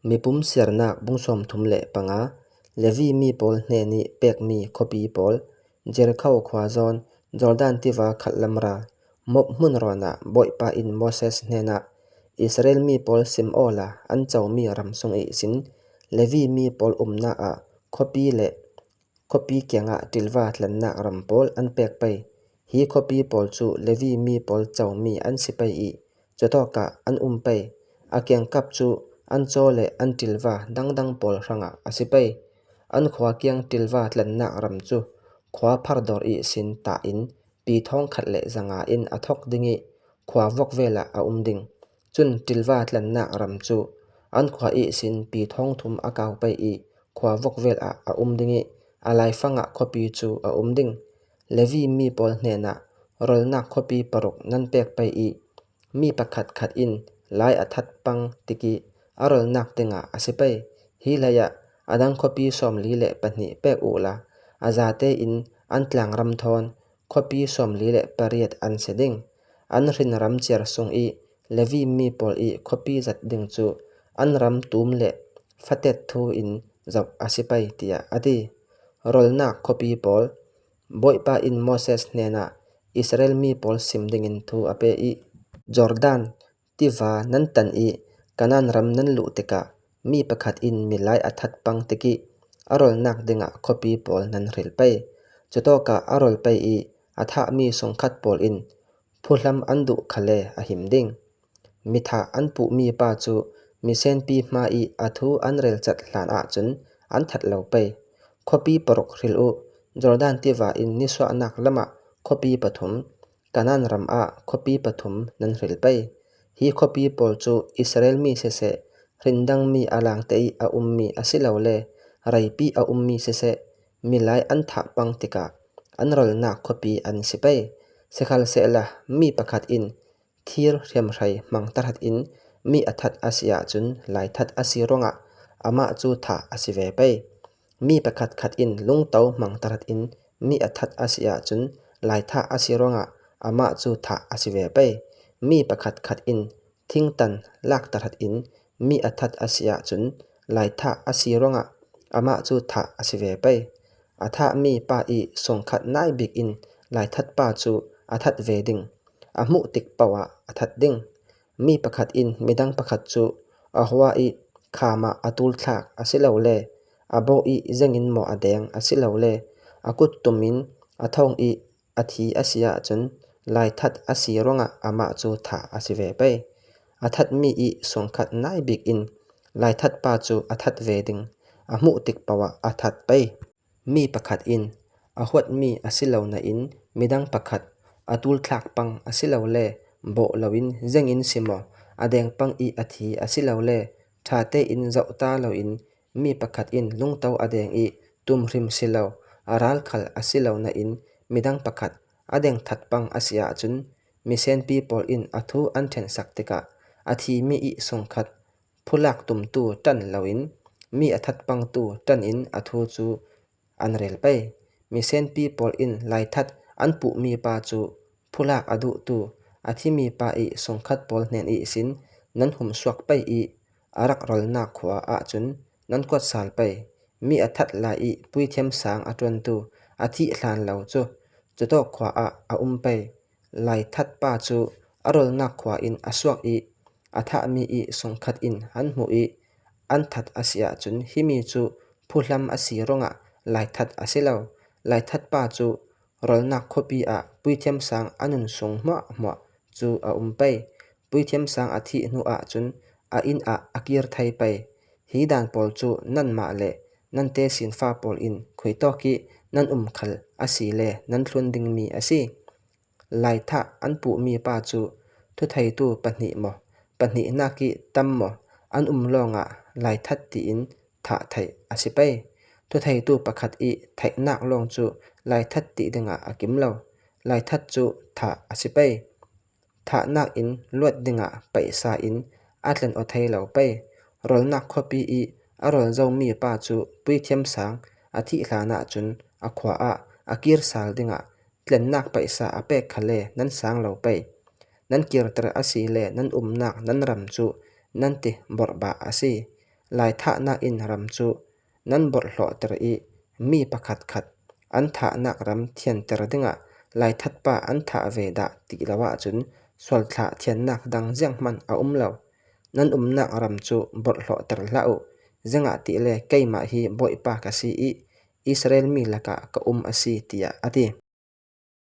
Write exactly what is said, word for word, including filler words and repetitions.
Mipum Siarnak bung sawmthum le panga. Levi mi pawl hnenih pekmi khuapi pawl: Jericho khua zawn, Jordan tiva khalh lam ral, Moab hmun rawnah Bawipa in Moses hnenah, Israel mi pawl sim awla an comi ram sung ihsin Levi mi pawl umna ah khuapi le khuapi kiangah ṭilva tlannak ram pawl an pek pei. Hi khuapi pawl cu Levi mi pawl comi an si pei ih, cutawkah an um pei. A kiangkap cu an caw le an ṭilva dangdang pawl hrangah a si pei. An khua kiang ṭilva tlannak ram cu khua phar dawr ihsin tah in pi thawngkhat le zanga in a thawk ding ih, khua vokvel ah a um ding. Cun ṭilva tlannak ram cu an khua ihsin pi thawngthum a kau pei ih, khua vokvel ah a um ding ih, a laifangah khuapi cu a um ding. Levi mi pawl hnenah, Rolnak khuapi paruk nan pek pei ih, mi pakhatkhat in lai a that pang tikih a rolnak dingah a si pei. Hi hleiah a dang khuapi sawmli le pahnih pek uhla, a zate in an tlangram thawn khuapi sawmli le pariat an si ding. An hrinram ciar sung ih Levi mi pawl ih khuapi zat ding cu an ram tum le fatet thu in zoh a si pei, tiah a ti. Rolnak khuapi pawl. Bawipa in Moses hnenah Israel mi pawl sim dingin thu a pe ih, Jordan tiva nan tan ih Kanaan ram nan luh tikah mi pakhat in milai a that pang tikih a rolnak dingah khuapi pawl nan hril pei. Cutawkah a rol pei ih a thahmi sungkhat pawl in phuhlam an duh khal le a him ding. Mithah an puhmi pa cu misenpi hma ih a thu an relcat hlan ahcun an that lo pei. Khuapi paruk hril uh. Jordan tiva in nisuahnak lamah khuapi pathum, Kanaan ram ah khuapi pathum nan hril pei. Hi khuapi pawl cu Israel mi siseh, hrindangmi a langte ih a ummi asilole reipi a ummi siseh, milai an thah pang tikah an rolnak khuapi an si pei. Sikhalsehla mi pakhat in thir hriamhrei hmang tahratin mi a that a si ahcun laithat a si ruangah amah cu thah a si ve pei. Mi pakhatkhat in lungto hmang tahratin mi a that a si ahcun laithah a si ruangah amah cu thah a si ve pei. Mi pakhatkhat in thingtan lak tahratin mi a that a si ahcun laithah a si ruangah amah cu thah a si ve pei. A thahmi pa ih sungkhat nai bik in laithat pa cu a that ve ding. A hmuh tik paoh ah a that ding. Mi pakhat in midang pakhat cu a hua ih kham ah a tulthlak asilole a bawh ih zengin maw a deng asilole a kut tum in a thawng ih a thi a si ahcun laithat a si ruangah amah cu thah a si ve pei. A thatmi ih sungkhat nai bik in laithat pa cu a that ve ding. A hmuh tik paoh ah a that pei. Mi pakhat in a huatmi a si lo nain midang pakhat a tulthlak pang a si lo le bawh loin zengin si maw, a deng pang ih a thi a si lo le ṭha tein zoh ta loin mi pakhat in lungto a deng ih tumhrim si lo, a ral khal a si lo nain midang pakhat a deng that pang a si ahcun misenpi pawl in a thu an ṭhensak tikah a thimi ih sungkhat phulak tumtu ṭan loin mi a that pangtu ṭan in a thu cu an rel pei. Misenpi pawl in laithat an puhmi pa cu phulak a duhtu a thimi pa ih sungkhat pawl hnen ihsin nan humsuak pei ih a rak rolnak khua ahcun nan kuat sal pei. Mi a that lai ih puithiam sang a ṭuantu a thih hlan lo cu cutawk khua ah a um pei. Laithat pa cu a rolnak khua in a suak ih a thahmi ih sungkhat in an hmuh ih an that a si ahcun himi cu phuhlam a si ruangah laithat a si lo. Laithat pa cu rolnak khuapi ah puithiam sang a nun sung hmuahhmuah cu a um pei. Puithiam sang a thih hnu ahcun a inn ah a kir thei pei. Hi dan pawl cu nanmah le nan tesinfa pawl in khuitawk ih nan um khal a si le nan thlun dingmi a si. Laithah an puhmi pa cu thutheitu pahnih maw, pahnih hnak ih tam maw an um lawngah laithat tiin thah theih a si pei. Thutheitu pakhat ih theihnak lawng cu laithat ti dingah a kim lo. Laithat cu thah a si pei. Thahnak in luat dingah paihsa in a tlan aw thei lo pei. Rolnak khuapi ih a rol zomi pa cu puithiam sang a thih hlan ahcun a khua ah a kir sal dingah tlennak paihsa a pek khal le nan sang lo pei. Nan kirter a si le nan umnak nan ram cu nan ti borhbah a si. laithahnak in ram cu nan borhhlawhter i mi pakhatkhat an thahnak ram thianter dingah laithatpa an thah ve dah ti lo ahcun sualthlah thiannak dang zianghman a um lo. Nan umnak ram cu borhhlawhter hlah uh, ziangahtile keimah hi Bawipa ka si i Israel mi lakah ka um a si, tiah a ti.